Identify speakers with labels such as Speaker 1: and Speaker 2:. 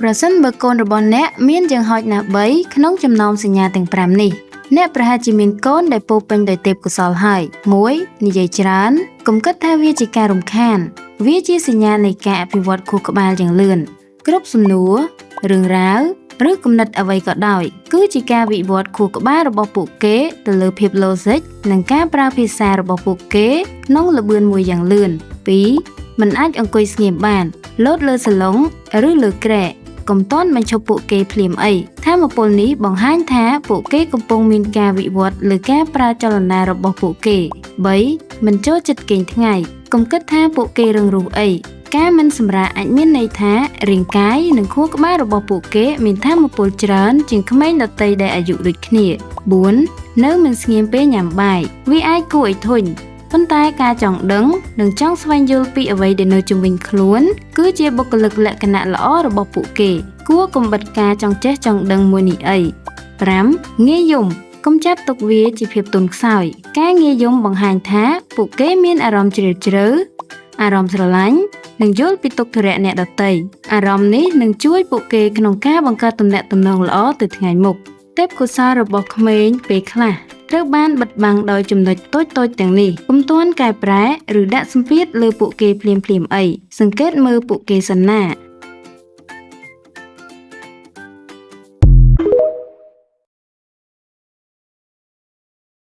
Speaker 1: ប្រសិនបើកូនរបស់អ្នកមានយ៉ាងហោចណាស់3ក្នុងចំណោមសញ្ញាទាំង5នេះអ្នកប្រហែលជាមានកូនដែលពោរពេញដោយទេពកោសល្យហើយ1និយាយច្រើនកុំគិតថាវាជាការរំខាន វាជាសញ្ញានៃការអភិវឌ្ឍខួរក្បាលយ៉ាងលឿនគ្រប់សំណួររឿងរ៉ាវឬគំនិតអ្វីក៏ដោយ គឺជាការវិវត្តខួរក្បាលរបស់ពួកគេទៅលើភាព logic និងការប្រើភាសារបស់ពួកគេក្នុងល្បឿនមួយយ៉ាងលឿន2មិនអាចអង្គុយស្ងៀមបានលោតលើសាឡុងឬលើគ្រែកុំទាន់បញ្ឈប់ពួកគេភ្លាមអីថាមពលនេះបង្ហាញថាពួកគេកំពុងមានការវិវត្តលើការប្រើចលនារបស់ពួកគេ3មិនចូលចិត្តគេងថ្ងៃកុំគិតថាពួកគេរឹងរូសអីការមិនសម្រាកអាចមានន័យថារាងកាយនិងខួរក្បាលរបស់ពួកគេមានថាមពលច្រើនជាងក្មេងដទៃដែលអាយុដូចគ្នា4នៅមិនស្ងៀមពេលញ៉ាំបាយវាអាចគួរឲ្យធុញប៉ុន្តែការចង់ដឹងនិងចង់ស្វែងយល់ពីអ្វីដែលនៅជុំវិញខ្លួនគឺជាបុគ្គលិកលក្ខណៈល្អរបស់ពួកគេ គួរកុំបិទការចង់ចេះចង់ដឹងមួយនេះអី5ងាយយំកុំចាត់ទុកវាជាភាពទន់ខ្សោយការងាយយំបង្ហាញថាពួកគេមានអារម្មណ៍ជ្រាលជ្រៅអារម្មណ៍ស្រឡាញ់និងយល់ពីទុក្ខធុរៈអ្នកដទៃអារម្មណ៍នេះនឹងជួយពួកគេក្នុងការបង្កើតទំនាក់ទំនងល្អទៅថ្ងៃមុខទេពកោសល្យរបស់ក្មេងពេលខ្លះត្រូវបានបិទបាំងដោយចំណុចតូចៗទាំងនេះកុំទាន់កែប្រែឬដាក់សម្ពាធលើពួកគេភ្លាមៗអីសង្កេតមើលពួកគេសិនណា។